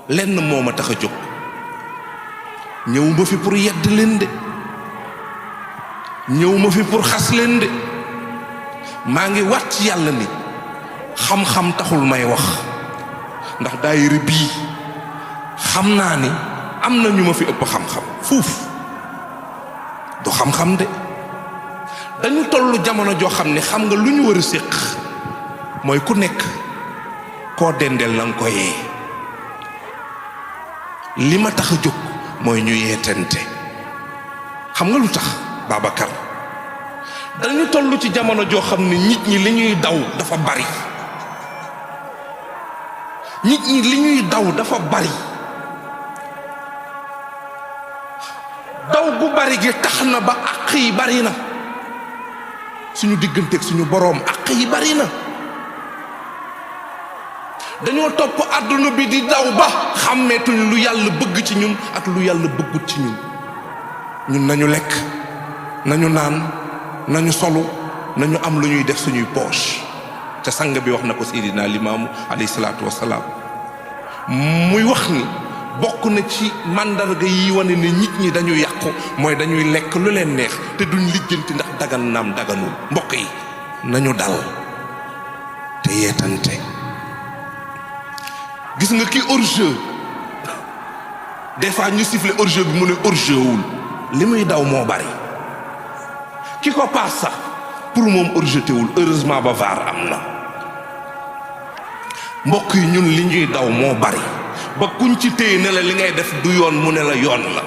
lenn moo ma tax a jóg ñëwuma fi pour yedd leen de ñëwuma fi pour xas leen de maa ngi wat ci yàlla ni xam-xam taxul may wax ndax daayira bii xam naa ni am na ñu ma fi ëpp xam-xam fuuf du xam-xam de dañu tollu jamono joo xam ne xam nga lu ñu war a séq mooy ku nekk koo dendeel na nga ko yee li ma tax a jóg mooy ñu yeetante xam nga lu tax Babacar dañu toll ci jamono joo xam ne nit ñi li ñuy daw dafa bari nit ñi li ñuy daw dafa bari daw bu bari gi tax na ba àq yi bari na suñu digganteeg suñu boroom àq yi bari na dañoo topp àdduna bi di daw ba xàmmeetuñ lu yàlla bëgg ci ñun ak lu yàlla bëggut ci ñun ñun nañu lekk nañu naan nañu solu nañu am lu ñuy def suñuy poche ca sang bi wax na ko Seydina Limaamu alayhi salaatu wassalaam muy wax ni bokk na ci màndarga yi wane ne nit ñi dañu yàqu mooy dañuy lekk lu leen neex te duñ lijjanti ndax dagan naam daganul mbokk yi nañu dal te yeetante gis nga ki hors-jeu des fois ñu siffle hors-jeu bi mu ne hors-jeu wul li muy daw moo bari ki ko paas sax pour moom hors-jeu wul heureusement ba VAR am na mbokk yi ñun li ñuy daw moo bari ba kuñ ci téye ne la li ngay def du yoon mu ne la yoon la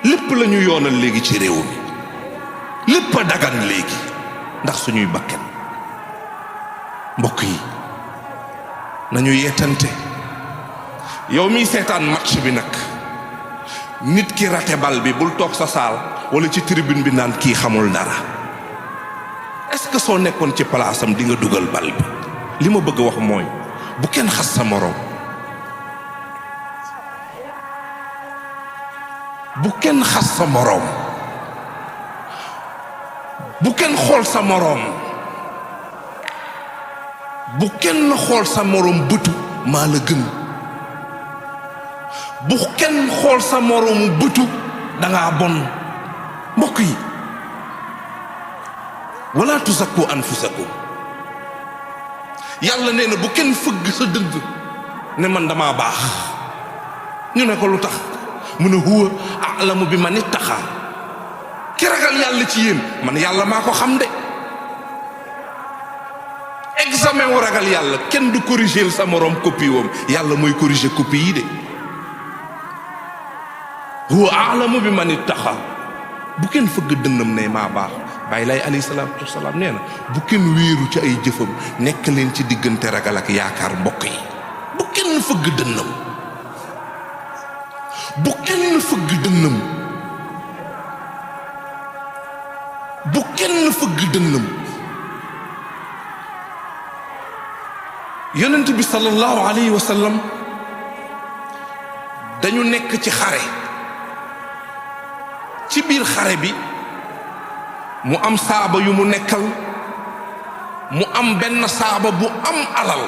lépp la ñu yoonal léegi ci réew mi lépp a dagan léegi ndax suñuy bakken mbokk yi nañu yeetante yow miy seetaan match bi nag nit ki raté bal bi bul toog sa saal wala ci tribune bi naan kii xamul dara est-ce que soo nekkoon ci palaasam di nga dugal bal bi li ma bëgg a wax mooy bu kenn xas sa moroom bu kenn xas sa moroom bu kenn xool sa moroom bu kenn xool sa moroom bëtu maa la gën bu kenn xool sa moroomu bëtu dangaa bon mbokk yi wala tuzakku anfusakum yàlla nee na bu kenn fëgg sa dënd ne man damaa baax ñu ne ko lu tax mu ne huwa a'lamu bi man ittaqa ki ragal yàlla ci yéen man yàlla maa ko xam de examen wu ragal yàlla kenn du corriger sa moroom copie wam yàlla mooy corriger copie yi de huwa a'lamu bi man ittaqa bu kenn fëgg dënnam ne maa baax bàyyi lay alayhi salaatu wasalaam nee na bu kenn wéeru ci ay jëfam nekk leen ci diggante ragal ak yaakaar mbokk yi bu kenn fëgg dënnam bu kenn fëgg dënnam bu kenn fëgg dënnam yonent bi sallallahu alayhi wa sallam dañu nekk ci xare ci biir xare bi mu am saaba yu mu nekkal mu am benn saaba bu am alal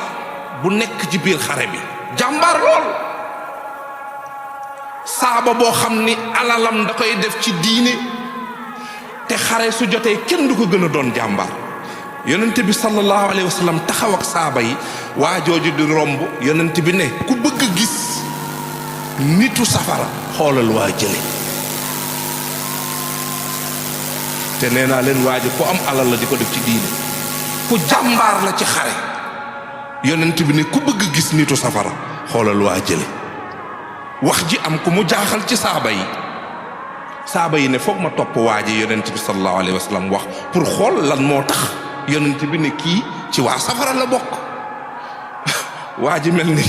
bu nekk ci biir xare bi jàmbaar lool saaba boo xam ni alalam da koy def ci diine te xare su jotee kenn du ko gën a doon jàmbaar yonent bi sallallahu alayhi wa sallam taxaw ak saaba yi waa jooju di romb yonent bi ne ku bëgg a gis nitu safara xoolal waa jële te nee naa leen waa ji ku am alal la di ko def ci diine ku jàmbaar la ci xare yonent bi ne ku bëgg gis nitu safara xoolal waa jële wax ji am ku mu jaaxal ci saaba yi ne foog ma topp waa ji yonent bi sallallahu alayhi wa sallam wax pour xool lan moo tax yonent bi ne kii ci waa safara la bokk waa ji mel ni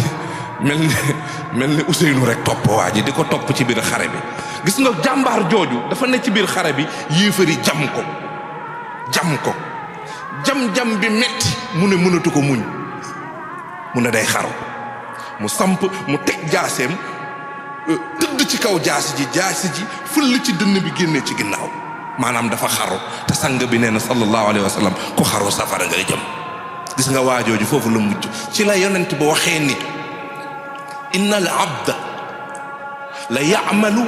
Ousseynou rek topp waa ji di ko topp ci biir xare bi gis nga jàmbaar jooju dafa ne ci biir xare bi yéefari jam ko jam bi metti mu ne mënatu ko muñ mu ne day xaru mu samp mu teg jaaseem tëdd ci kaw jaasi ji fëll ci dënn bi génnee ci ginnaaw maanaam dafa xaru te sang bi nee na sallallahu alayhi wa sallam ku xaru safara ngay jëm gis nga waajooju foofu la mujj ci la yonent ba waxee ni inna al abda la ya'malu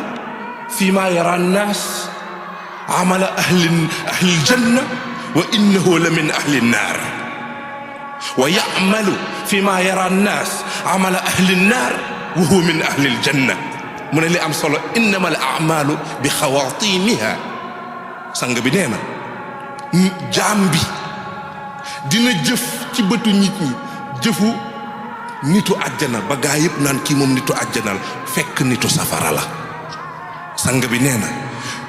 fi ma yara an-nas amala ahli al-janna wa innahu la min ahli an-nar wa ya'malu fi ma yara an-nas amala ahli an-nar wa huwa min ahli al-janna mu ne li am solo innama al-a'malu bi xawaatimiha sang bi nee na jaam bi dina jëf ci bëtu nit ñi jëfu nitu àjjana ba gaa yëpp naan kii moom nitu àjjana la fekk nitu safara la sang bi nee na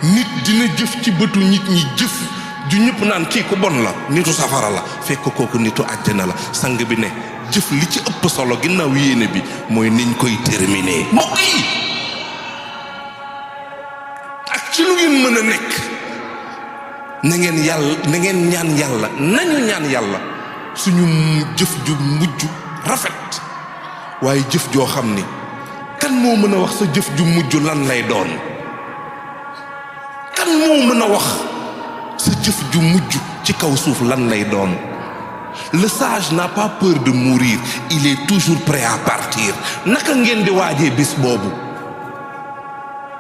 nit dina jëf ci bëtu nit ñi jëf ju ñëpp naan kii ku bon la nitu safara la fekk kooku nitu àjjana la sang bi ne jëf li ci ëpp solo ginnaaw yéene bi mooy niñ koy terminer mbokk yi ak ci lu ngeen mën a nekk na ngeen ñaan yàlla nañu ñaan yàlla suñu jëf ju mujj rafet waaye jëf joo xam ni kan moo mën a wax sa jëf ju mujj lan lay doon kan moo mën a wax sa jëf ju mujj ci kaw suuf lan lay doon le sage n'a pas peur de mourir il est toujours prêt à partir naka ngeen di waajee bis boobu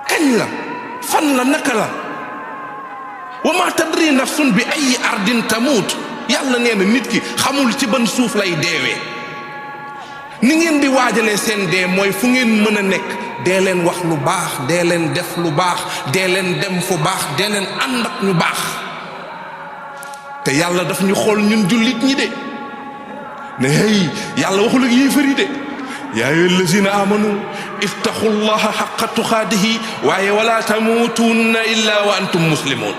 kañ la fan la naka la wa ma tadri nafsun bi ay ardin tamut yàlla nee na nit ki xamul ci ban suuf lay deewee ni ngeen di waajalee seen dee mooy fu ngeen mën a nekk dee leen wax lu baax dee leen def lu baax dee leen dem fu baax dee leen ànd ak ñu baax te yàlla daf ñu xool ñun jullit ñi de ne hey yàlla waxul ak yéefar yi de yaa ayyuhal lazina amanu ittaqullaha haqqa tuqaatihi waaye wala tamutunna illa wa antum muslimun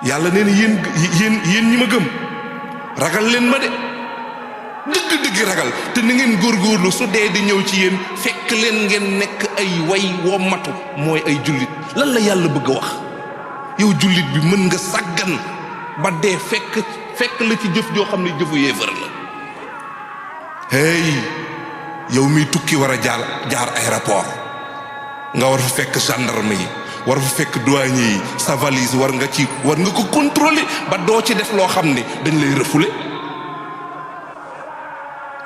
yàlla nee na yéen ñi ma gëm ragal leen ma de dëgg-dëgg ragal te na ngeen góorgóorlu su dee di ñëw ci yéen fekk leen ngeen nekk ay way wommatu mooy ay jullit lan la yàlla bëgg a wax yow jullit bi mën nga sàggan ba dee fekk la ci jëf joo xam ne jëfu yéefar la hey yow miy tukki war a jaar aéroport nga war fa fekk gendarme yi war fa fekk douanier yi sa valise war nga ko contrôler ba doo ci def loo xam ne dañ lay refoulé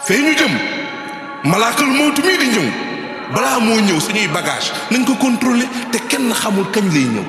fee ñu jëm malaakal mawtu mii di ñëw balaa moo ñëw suñuy bagage nañ ko contrôler te kenn xamul kañ lay ñëw